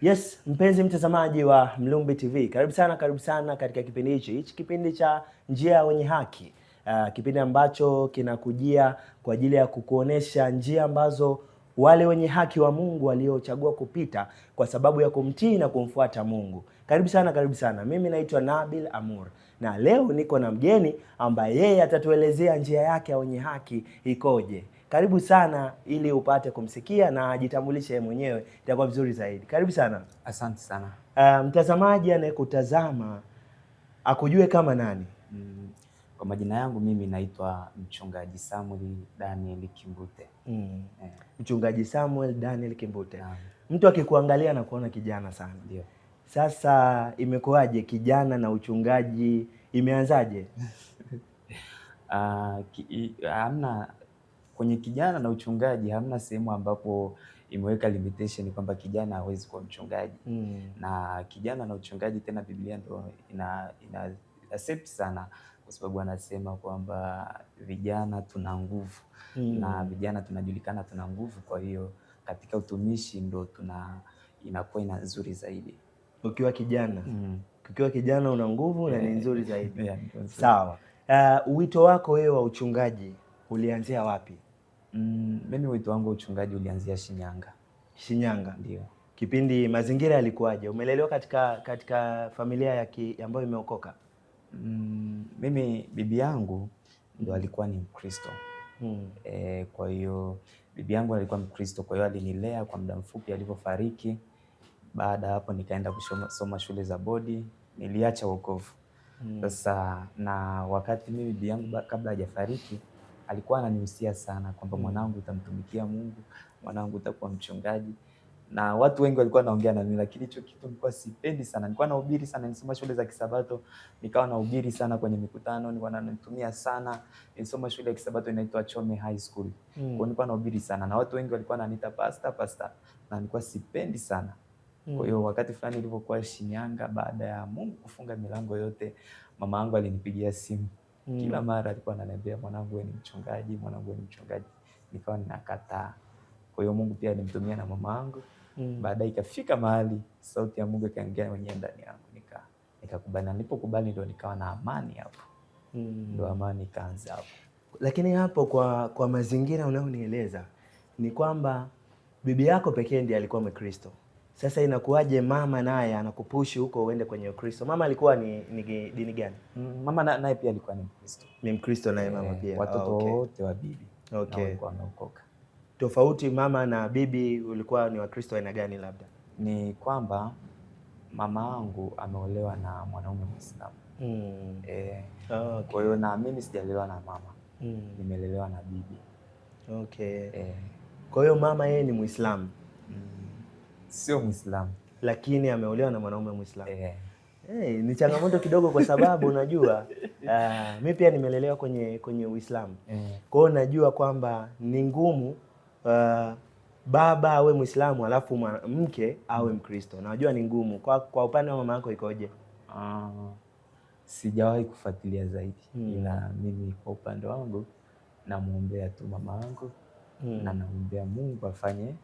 Yes, mpenzi mtazamaji wa Mlumbi TV, karibu sana katika kipindi hichi kipindi cha Njia ya Wenye Haki, kipindi ambacho kinakujia kwa ajili ya kukuonesha njia ambazo wale wenye haki wa Mungu waliochagua kupita kwa sababu ya kumtii na kumfuata Mungu. Karibu sana, karibu sana. Mimi naitwa Nabil Amur na leo niko na mgeni ambaye yeye atatuelezea njia yake ya wenye haki ikoje. Karibu sana ili upate kumsikia na ajitambulishe yeye mwenyewe, itakuwa vizuri zaidi. Karibu sana. Asante sana. Mtazamaji anayekutazama akujue kama nani? Kwa majina yangu mimi naitwa Mchungaji Samuel Daniel Kimbute. Mchungaji Samuel Daniel Kimbute. Naam. Mtu akikuangalia na kuona kijana sana. Ndio. Sasa imekuwaje kijana na uchungaji imeanzaje? Hamna kwenye kijana na uchungaji hamna sehemu ambapo imeweka limitation kwamba kijana hawezi kuwa mchungaji. Na kijana na uchungaji tena Biblia ndo ina accept sana kwa sababu anasema kwamba vijana tuna nguvu. Na vijana tunajulikana tuna nguvu, kwa hiyo katika utumishi ndo tuna inakuwa ina nzuri zaidi. Ukiwa kijana. Ukiwa kijana una nguvu na ni nzuri zaidi. Yeah, nzuri. Sawa. Wito wako wewe wa uchungaji ulianzia wapi? Mimi wito wangu wa uchungaji ulianzia Shinyanga. Shinyanga. Ndio. Kipindi mazingira yalikuwaje? Umelelewa katika familia ambayo imeokoka? Mimi bibi yangu ndo alikuwa ni Mkristo. Kwa hiyo bibi yangu alikuwa Mkristo, kwa hiyo alinilea kwa muda mfupi alipofariki. Baada hapo nikaenda kusoma shule za bodi, niliacha wokovu. Sasa na wakati mimi bibi yangu kabla hajafariki alikuwa ananihusia sana kwamba mwanangu utamtumikia Mungu, mwanangu utakuwa mchungaji. Na watu wengi walikuwa wanaongea na mimi, lakini hicho kitu nilikuwa sipendi sana. Nilikuwa nahubiri sana, nilisoma shule za Kisabato, nikawa nahubiri sana kwenye mikutano, nilikuwa nanitumia sana. Nilisoma shule ya Kisabato inaitwa Chome High School. Kwa hiyo nilikuwa nahubiri sana na watu wengi walikuwa wananiita pastor, pastor, na nilikuwa sipendi sana. Kwa hiyo wakati fulani nilipokuwa Shinyanga baada ya Mungu kufunga milango yote, mama yangu alinipigia simu. Kila mara alikuwa ananiambia mwanangu wewe ni mchungaji, mwanangu wewe ni mchungaji. Nikawa ninakataa. Kwa hiyo Mungu pia alimtumia na mama yangu. Baadaye ikafika mahali sauti ya Mungu ikaingia mwenyewe ndani yangu, nikakubali. Na nilipokubali ndio nikawa na amani hapo. Ndio amani ikaanza hapo. Lakini hapo kwa mazingira unayonieleza ni kwamba bibi yako pekee ndiye alikuwa Mkristo. Sasa inakuwaje mama naye anakupushi huko uende kwenye Ukristo? Mama alikuwa ni dini gani? Mama naye pia alikuwa ni Mkristo. Ni Mkristo naye mama pia. Watoto wote wa bibi na walikuwa wameokoka. Tofauti mama na bibi ulikuwa ni Wakristo aina gani labda? Ni kwamba mama yangu ameolewa na mwanaume Muislamu. Kwa hiyo na mimi sijalelewa na mama. Nimelelewa na bibi. Kwa hiyo mama yeye ni Muislamu? Sio Muislamu. Lakini ameolewa na mwanaume Muislamu. Hey, ni changamoto kidogo kwa sababu unajua, mimi pia nimelelewa kwenye Uislamu. Kwa hiyo najua kwamba ni ngumu baba awe Muislamu alafu mke awe Mkristo. Najua ni ngumu. Kwa upande wa mama yako ikoje? Sijawahi kufuatilia zaidi. Ila mimi kwa upande wangu namuombea tu mama yangu na namuombea Mungu afanye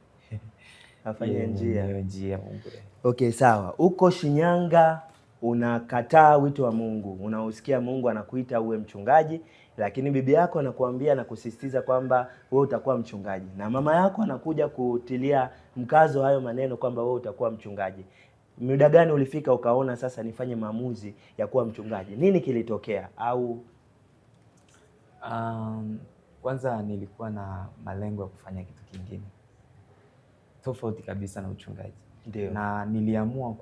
yeye njia. mwenyewe njia Mungu. Okay, sawa. Uko Shinyanga unakataa wito wa Mungu. Unausikia Mungu anakuita uwe mchungaji, lakini bibi yako anakuambia na kusisitiza kwamba wewe utakuwa mchungaji. Na mama yako anakuja kutilia mkazo hayo maneno kwamba wewe utakuwa mchungaji. Muda gani ulifika ukaona sasa nifanye maamuzi ya kuwa mchungaji? Nini kilitokea? Au Kwanza nilikuwa na malengo ya kufanya kitu kingine tofauti kabisa na uchungaji. Na niliamua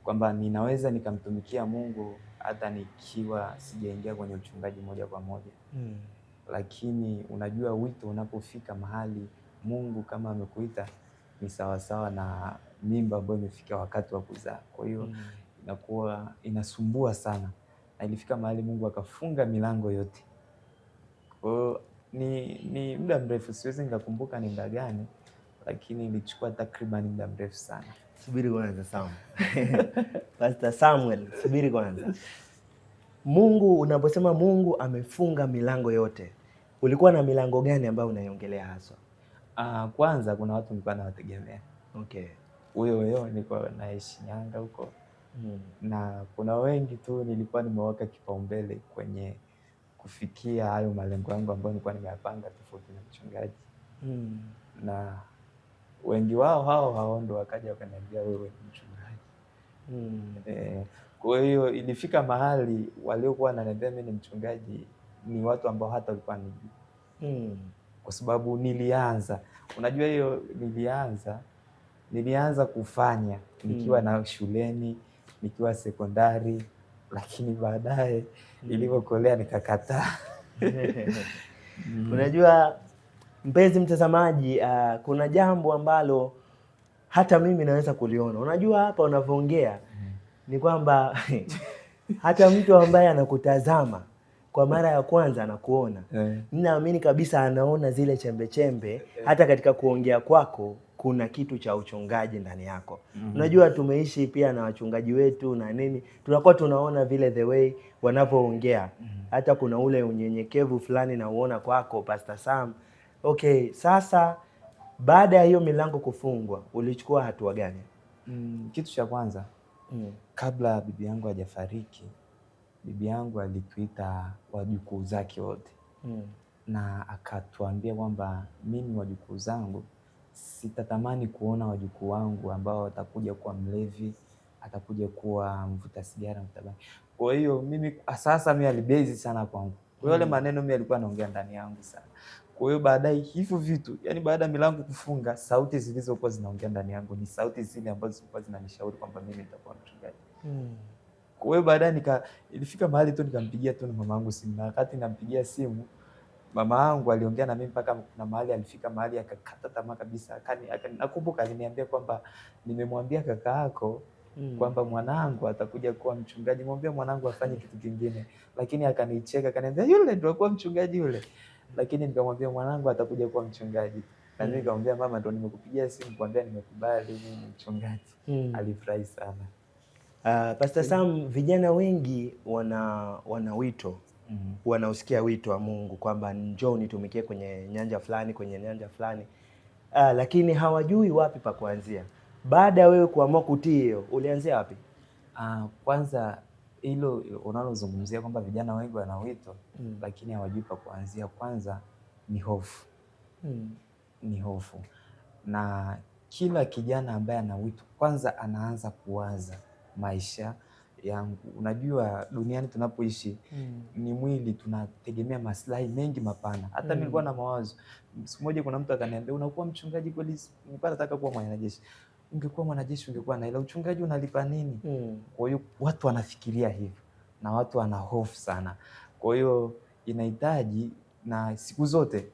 kwamba ninaweza nikamtumikia Mungu hata nikiwa sijaingia kwenye uchungaji moja kwa moja. Lakini unajua wito unapofika mahali Mungu kama amekuita ni sawasawa na mimba ambayo imefika wakati wa kuzaa. Kwa hiyo inakuwa inasumbua sana. Na ilifika mahali Mungu akafunga milango yote. Kwa hiyo ni muda mrefu, siwezi nikakumbuka ni muda gani, lakini ilichukua takriban muda mrefu sana. Subiri kwanza Sam. Pastor Samuel, subiri kwanza. Mungu, unaposema Mungu amefunga milango yote, ulikuwa na milango gani ambayo unaiongelea haswa? Kwanza kuna watu nilikuwa nawategemea. Huyo huyo nilikuwa naye Shinyanga huko. Na kuna wengi tu nilikuwa nimeweka kipaumbele kwenye kufikia hayo malengo yangu ambayo nilikuwa nimeyapanga tofauti na mchungaji. Na wengi wao hao ndo wakaja wakaniambia wewe ni mchungaji. Kwa hiyo ilifika mahali waliokuwa wananiambia mimi ni mchungaji ni watu ambao hata walikuwa wanijui. Kwa sababu nilianza, unajua hiyo nilianza kufanya nikiwa na shuleni, nikiwa sekondari, lakini baadaye ilivyokolea nikakataa. Unajua mpenzi mtazamaji, kuna jambo ambalo hata mimi naweza kuliona. Unajua hapa unavyoongea ni kwamba hata mtu ambaye anakutazama kwa mara ya kwanza anakuona, ninaamini kabisa anaona zile chembe chembe. Hata katika kuongea kwako kuna kitu cha uchungaji ndani yako. Unajua tumeishi pia na wachungaji wetu na nini, tunakuwa tunaona vile the way wanavyoongea. Hata kuna ule unyenyekevu fulani nauona kwako Pastor Sam. Okay, sasa baada ya hiyo milango kufungwa ulichukua hatua gani? Kitu cha kwanza, kabla bibi yangu hajafariki, bibi yangu alituita wajukuu zake wote. Na akatuambia kwamba mimi wajukuu zangu sitatamani kuona wajukuu wangu ambao watakuja kuwa mlevi, atakuja kuwa mvuta sigara, mvuta bangi. Kwa hiyo mimi sasa mimi alibezi sana kwangu. Kwa hiyo yale maneno mimi alikuwa anaongea ndani yangu sana. Kwa hiyo baadaye hivyo vitu, yani baada ya milango kufunga, sauti zilizokuwa zinaongea ndani yangu ni sauti zile ambazo zilikuwa zinanishauri kwamba mimi nitakuwa mchungaji. Kwa hiyo baadaye ilifika mahali tu nikampigia tu na mamangu simu, na wakati nampigia simu mama yangu aliongea na mimi mpaka kuna mahali alifika mahali akakata tamaa kabisa. Nakumbuka aliniambia kwamba nimemwambia kaka yako kwamba mwanangu atakuja kuwa mchungaji, mwambie mwanangu afanye kitu kingine. Lakini akanicheka akaniambia yule ndio kuwa mchungaji yule. Lakini nikamwambia mwanangu atakuja kuwa mchungaji. Na mimi nikamwambia mama, ndio nimekupigia simu kuambia nimekubali mimi ni mchungaji. Alifurahi sana. Pastor Sam, vijana wengi wana wito. Wanausikia wito wa Mungu kwamba njoo nitumikie kwenye nyanja fulani, kwenye nyanja fulani. Lakini hawajui wapi pa kuanzia. Baada ya wewe kuamua kutii hiyo, ulianzia wapi? Kwanza hilo unalozungumzia kwamba vijana wengi wana wito, lakini hawajui pa kuanzia, kwanza ni hofu. Ni hofu. Na kila kijana ambaye ana wito kwanza anaanza kuwaza maisha yangu. Unajua duniani tunapoishi ni mwili, tunategemea maslahi mengi mapana. Hata nilikuwa na mawazo. Siku moja kuna mtu akaniambia unakuwa mchungaji kweli? Nilikuwa nataka kuwa mwanajeshi. Ungekuwa mwanajeshi ungekuwa na hela, uchungaji unalipa nini? Kwa hiyo watu wanafikiria hivyo na watu wana hofu sana. Kwa hiyo inahitaji, na siku zote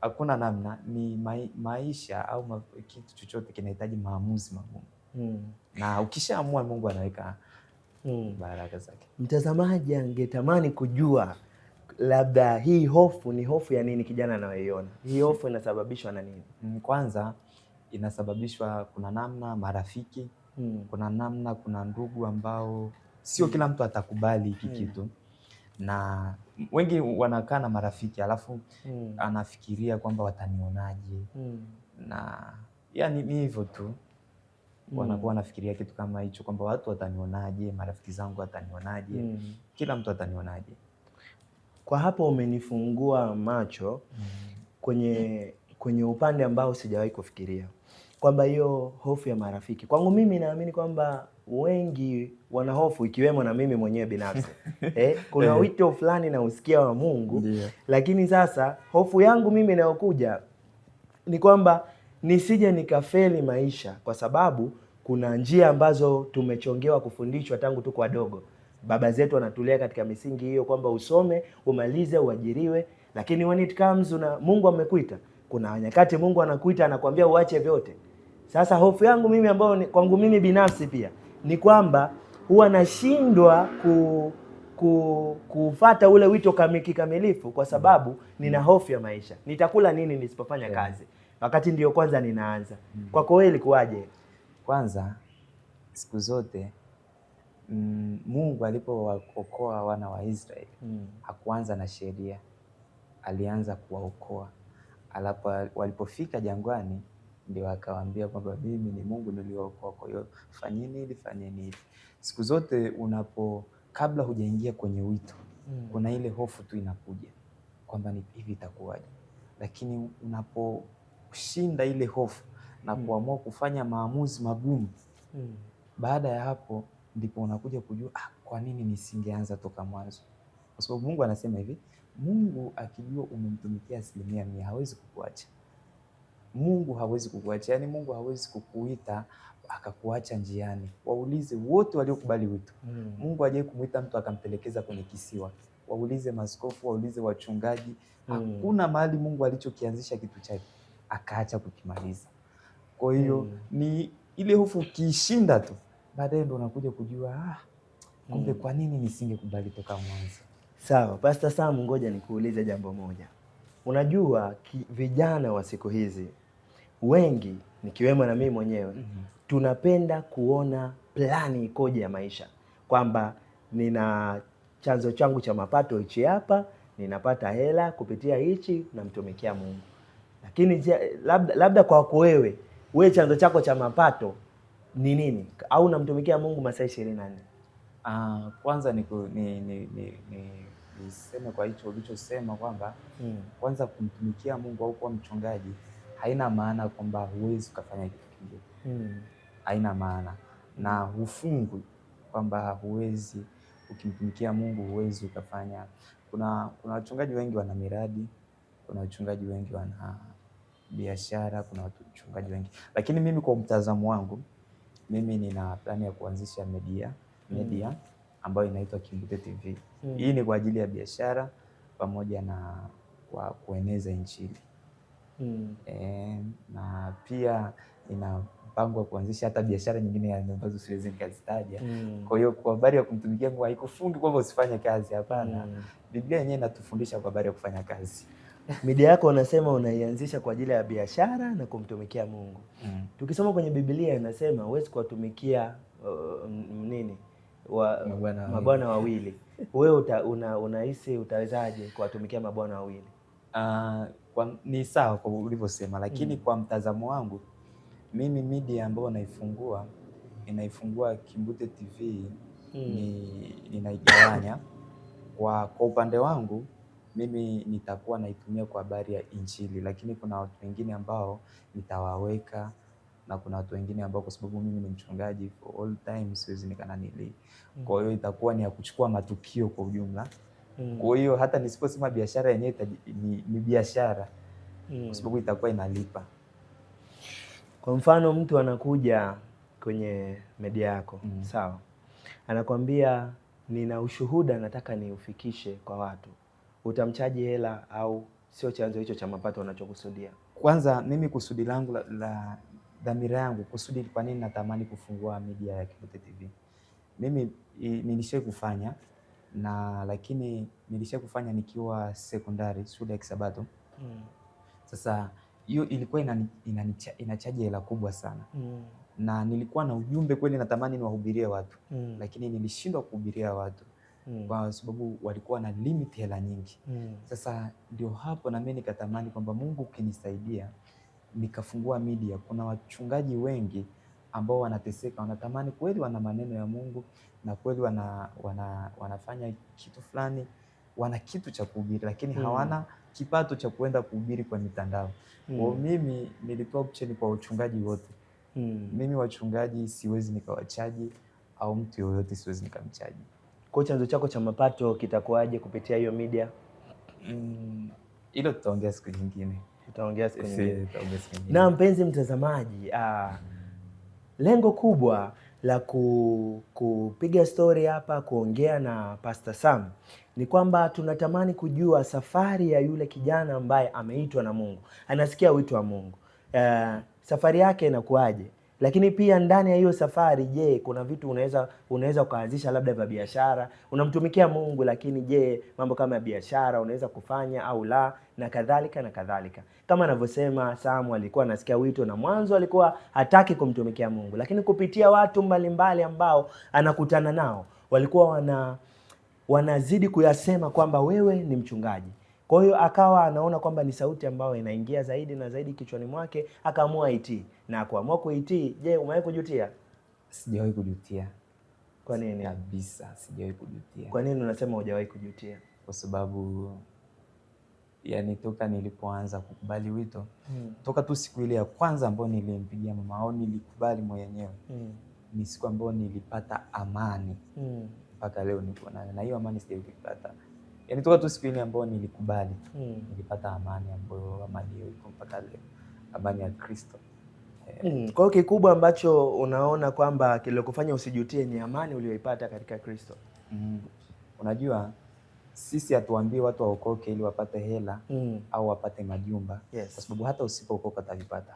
hakuna namna, ni maisha au kitu chochote kinahitaji maamuzi magumu. Na ukishaamua Mungu anaweka baraka zake. Mtazamaji angetamani kujua labda hii hofu ni hofu ya nini kijana anayoiona? Hii hofu inasababishwa na nini? Kwanza inasababishwa kuna namna marafiki, kuna namna kuna ndugu ambao sio kila mtu atakubali hiki kitu. Na wengi wanakaa na marafiki alafu anafikiria kwamba watanionaje. Na yani ni hivyo tu. Wanakuwa wanafikiria kitu kama hicho kwamba watu watanionaje, marafiki zangu watanionaje, kila mtu atanionaje. Kwa hapo umenifungua macho kwenye upande ambao sijawahi kufikiria. Kwamba hiyo hofu ya marafiki. Kwangu mimi naamini kwamba wengi wana hofu ikiwemo na mimi mwenyewe binafsi. Kuna wito fulani na usikia wa Mungu, lakini sasa hofu yangu mimi inayokuja ni kwamba nisije nikafeli maisha, kwa sababu kuna njia ambazo tumechongewa kufundishwa tangu tuko wadogo. Baba zetu wanatulea katika misingi hiyo kwamba usome, umalize, uajiriwe, lakini when it comes Mungu amekuita. Kuna nyakati Mungu anakuita anakuambia uache vyote. Sasa hofu yangu mimi ambayo kwangu mimi binafsi pia ni kwamba huwa nashindwa kufuata ule wito kikamilifu kwa sababu nina hofu ya maisha. Nitakula nini nisipofanya kazi? Wakati ndio kwanza ninaanza. Kwako wewe ilikuwaje? Kwanza siku zote Mungu alipowaokoa wana wa Israeli, hakuanza na sheria, alianza kuwaokoa. Alafu walipofika jangwani Ndio akawaambia kwamba mimi ni Mungu niliyookoa, kwa hiyo fanyeni hili, fanyeni hili. Siku zote unapo, kabla hujaingia kwenye wito, kuna ile hofu tu inakuja kwamba ni hivi itakuwaje, lakini unaposhinda ile hofu na kuamua kufanya maamuzi magumu, baada ya hapo ndipo unakuja kujua kwa nini nisingeanza toka mwanzo. Kwa sababu Mungu anasema hivi, Mungu akijua umemtumikia 100% hawezi kukuacha. Mungu hawezi kukuacha, yaani Mungu hawezi kukuita akakuacha njiani. Waulize wote waliokubali wito. Mungu hajawahi kumuita mtu akampelekeza kwenye kisiwa. Waulize maskofu, waulize wachungaji. Hakuna mahali Mungu alichokianzisha kitu chake akaacha kukimaliza. Kwa hiyo ni ile hofu ukiishinda tu, baadaye ndo unakuja kujua kumbe kwa nini nisingekubali toka mwanzo. Sawa, Pastor Sam, ngoja nikuulize jambo moja. Unajua vijana wa siku hizi wengi nikiwemo na mimi mwenyewe tunapenda kuona plani ikoje ya maisha, kwamba nina chanzo changu cha mapato hichi hapa, ninapata hela kupitia hichi, namtumikia Mungu. Lakini labda kwako wewe chanzo chako cha mapato ni nini? Au unamtumikia Mungu masaa 24? Kwanza niseme kwa hicho ulichosema kwamba kwanza kumtumikia Mungu au kuwa mchungaji haina maana kwamba huwezi ukafanya kitu kingine. Haina maana, na hufungwi kwamba huwezi, ukimtumikia Mungu huwezi ukafanya. Kuna wachungaji wengi wana miradi, kuna wachungaji wengi wana biashara, kuna wachungaji wengi. Lakini mimi kwa mtazamo wangu, mimi nina plani ya kuanzisha media ambayo inaitwa Kimbute TV. Hii ni kwa ajili ya biashara pamoja na kwa kueneza Injili. Na pia nina mpango wa kuanzisha hata biashara nyingine ambazo siwezi nikazitaja. Kwa hiyo kwa habari ya kumtumikia Mungu haikufungi kwamba usifanye kazi, hapana. Biblia yenyewe inatufundisha kwa habari ya kufanya kazi. Media yako unasema unaianzisha kwa ajili ya biashara na kumtumikia Mungu. Tukisoma kwenye Biblia inasema huwezi kuwatumikia nini? Mabwana wawili. Wewe unahisi utawezaje kuwatumikia mabwana wawili? Ni sawa kwa ulivyosema, lakini kwa mtazamo wangu mimi media ambayo ninaifungua Kimbute TV ninaigawanya. Kwa upande wangu mimi nitakuwa naitumia kwa habari ya Injili, lakini kuna watu wengine ambao nitawaweka na kuna watu wengine ambao kwa sababu mimi ni mchungaji for all time siwezi nikananili. Kwa hiyo itakuwa ni ya kuchukua matukio kwa ujumla. Kwa hiyo hata nisiposema biashara yenyewe ni biashara kwa sababu itakuwa inalipa. Kwa mfano mtu anakuja kwenye media yako, sawa? Anakuambia nina ushuhuda nataka niufikishe kwa watu. Utamchaji hela au sio chanzo hicho cha mapato unachokusudia? Kwanza mimi kusudi langu la dhamira yangu, kusudi kwa nini natamani kufungua media ya Kimbute TV. Mimi nilishai kufanya na lakini nilishai kufanya nikiwa sekondari shule ya Kisabato. Sasa hiyo ilikuwa inachaji hela kubwa sana. Na nilikuwa na ujumbe kweli natamani niwahubirie watu. Lakini nilishindwa kuhubiria watu. Kwa sababu walikuwa na limit hela nyingi. Sasa ndio hapo na mimi nikatamani kwamba Mungu ukinisaidia nikafungua media. Kuna wachungaji wengi ambao wanateseka, wanatamani kweli wana maneno ya Mungu na kweli wanafanya kitu fulani, wana kitu cha kuhubiri lakini hawana kipato cha kuenda kuhubiri kwa mitandao. Kwa mimi nilitoa option kwa wachungaji wote. Mimi wachungaji siwezi nikawachaji au mtu yoyote siwezi nikamchaji. Kwa chanzo chako cha mapato kitakuwaje kupitia hiyo media? Hilo tutaongea siku nyingine. Tutaongea siku nyingine. Na mpenzi mtazamaji, lengo kubwa la kupiga story hapa, kuongea na Pastor Sam ni kwamba tunatamani kujua safari ya yule kijana ambaye ameitwa na Mungu, anasikia wito wa Mungu, safari yake inakuwaje? Lakini pia ndani ya hiyo safari, je, kuna vitu unaweza ukaanzisha labda vya biashara, unamtumikia Mungu, lakini je, mambo kama ya biashara unaweza kufanya au la, na kadhalika na kadhalika. Kama anavyosema Sam, alikuwa anasikia wito na mwanzo alikuwa hataki kumtumikia Mungu, lakini kupitia watu mbalimbali ambao anakutana nao walikuwa wanazidi kuyasema kwamba wewe ni mchungaji, Kwa hiyo akawa anaona kwamba ni sauti ambayo inaingia zaidi na zaidi kichwani mwake, akaamua itii. Na kuamua kuitii, je, umewahi kujutia? Sijawahi kujutia. Kwa nini? Kabisa, sijawahi kujutia. Kwa nini unasema hujawahi kujutia? Kwa sababu yani toka nilipoanza kukubali wito, toka tu siku ile ya kwanza ambayo nilimpigia mama au nilikubali mwenyewe, ni siku ambayo nilipata amani mpaka leo niko nayo, na hiyo amani sijawahi kuipata. Yani toka tu siku ile ambayo nilikubali nilipata amani, ambayo amani hiyo iko mpaka leo, amani ya Kristo. Kwa hiyo kikubwa ambacho unaona kwamba kilokufanya usijutie ni amani uliyoipata katika Kristo. Unajua sisi hatuambii watu waokoke ili wapate hela au wapate majumba. Kwa sababu hata usipookoka utavipata.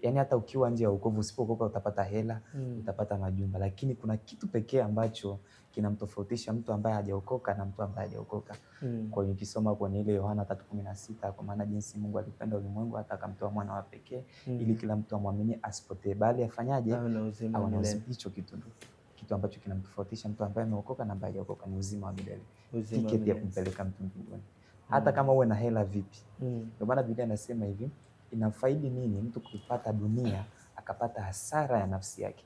Yaani hata ukiwa nje ya wokovu usipookoka utapata hela, utapata majumba, lakini kuna kitu pekee ambacho kinamtofautisha mtu ambaye hajaokoka na mtu ambaye hajaokoka. Kwa hiyo ukisoma kwenye ile Yohana 3:16, kwa maana jinsi Mungu alipenda ulimwengu hata akamtoa mwana wa pekee ili kila mtu amwamini asipotee bali afanyaje? Awe na uzima Awe na milele. uzima. Hicho kitu ndio kitu ambacho kinamtofautisha mtu ambaye ameokoka na ambaye hajaokoka, ni uzima wa milele. Uzima wa Tiketi ya milele. kumpeleka mtu mbinguni. Hata kama uwe na hela vipi. Ndio maana Biblia inasema hivi, inafaidi nini mtu kupata dunia akapata hasara ya nafsi yake?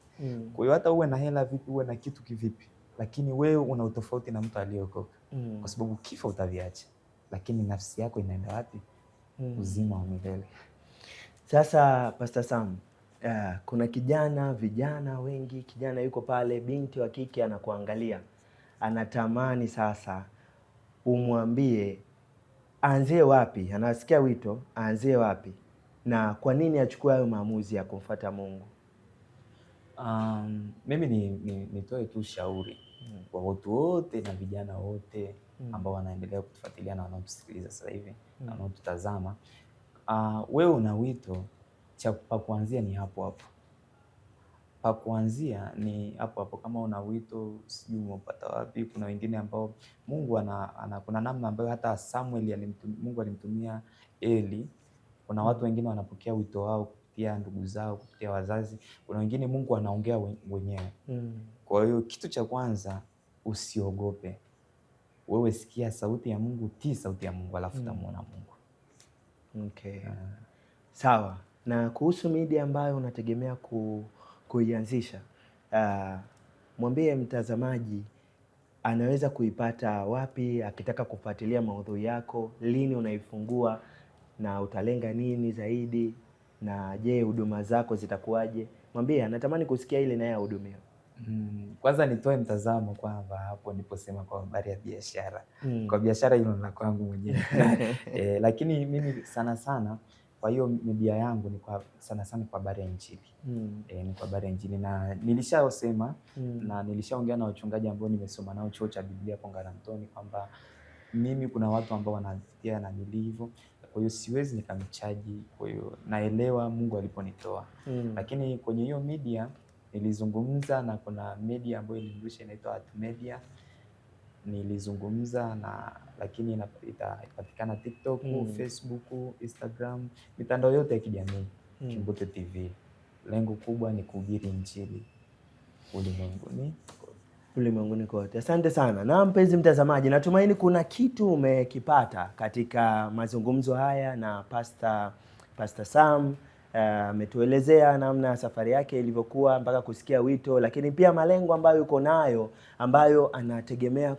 Kwa hiyo hata uwe na hela vipi, uwe na kitu kivipi, lakini wewe una utofauti na mtu aliyeokoka. Kwa sababu kifo utaviacha, lakini nafsi yako inaenda wapi? Uzima wa milele. Sasa Pastor Sam, kuna kijana, vijana wengi, kijana yuko pale, binti wa kike anakuangalia, anatamani sasa umwambie aanzie wapi, anasikia wito, aanzie wapi na kwa nini achukue hayo maamuzi ya kumfuata Mungu? Mimi nitoe tu ushauri kwa watu wote na vijana wote ambao wanaendelea kutufuatilia na wanaotusikiliza sasa hivi na wanaotutazama. Wewe una wito, cha pa kuanzia ni hapo hapo. Pa kuanzia ni hapo hapo. Kama una wito sijui umeupata wapi, kuna wengine ambao Mungu ana kuna namna ambayo hata Samuel Mungu alimtumia Eli. Kuna watu wengine wanapokea wito wao kupitia ndugu zao, kupitia wazazi. Kuna wengine Mungu anaongea wenyewe. Kwa hiyo kitu cha kwanza usiogope. Wewe sikia sauti ya Mungu, tii sauti ya Mungu, alafu utamuona Mungu. Sawa. Na kuhusu media ambayo unategemea kuianzisha, mwambie mtazamaji anaweza kuipata wapi akitaka kufuatilia maudhui yako, lini unaifungua na utalenga nini zaidi, na je huduma zako zitakuwaje? Mwambie anatamani kusikia ile naye ahudumiwe. Kwanza nitoe mtazamo kwamba hapo niliposema kwa habari ya biashara. Kwa biashara hilo la kwangu mwenyewe. Lakini mimi sana sana kwa hiyo media yangu ni kwa sana sana kwa habari ya Injili. Ni kwa habari ya Injili, na nilishasema na nilishaongea na wachungaji ambao nimesoma nao chuo cha Biblia hapo Ngaramtoni kwamba mimi kuna watu ambao wanapitia na nilivyo, kwa hiyo siwezi nikamchaji, kwa hiyo naelewa Mungu aliponitoa. Lakini kwenye hiyo media nilizungumza na kuna media ambayo ilinirusha inaitwa Art Media. Nilizungumza na lakini itapatikana TikTok, Facebook, Instagram, mitandao yote ya kijamii. Kimbute TV. Lengo kubwa ni kuhubiri Injili ulimwenguni. Ulimwenguni kote. Asante sana. Na mpenzi mtazamaji, natumaini kuna kitu umekipata katika mazungumzo haya na Pastor Sam. Ametuelezea namna safari yake ilivyokuwa mpaka kusikia wito, lakini pia malengo ambayo yuko nayo ambayo anategemea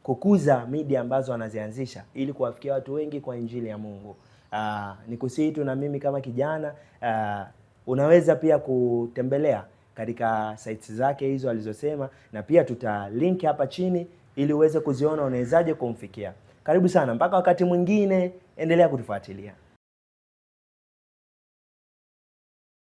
kukuza media ambazo anazianzisha ili kuwafikia watu wengi kwa Injili ya Mungu. Nikusihi tu na mimi kama kijana, unaweza pia kutembelea katika sites zake hizo alizosema, na pia tuta link hapa chini ili uweze kuziona unawezaje kumfikia. Karibu sana, mpaka wakati mwingine, endelea kutufuatilia.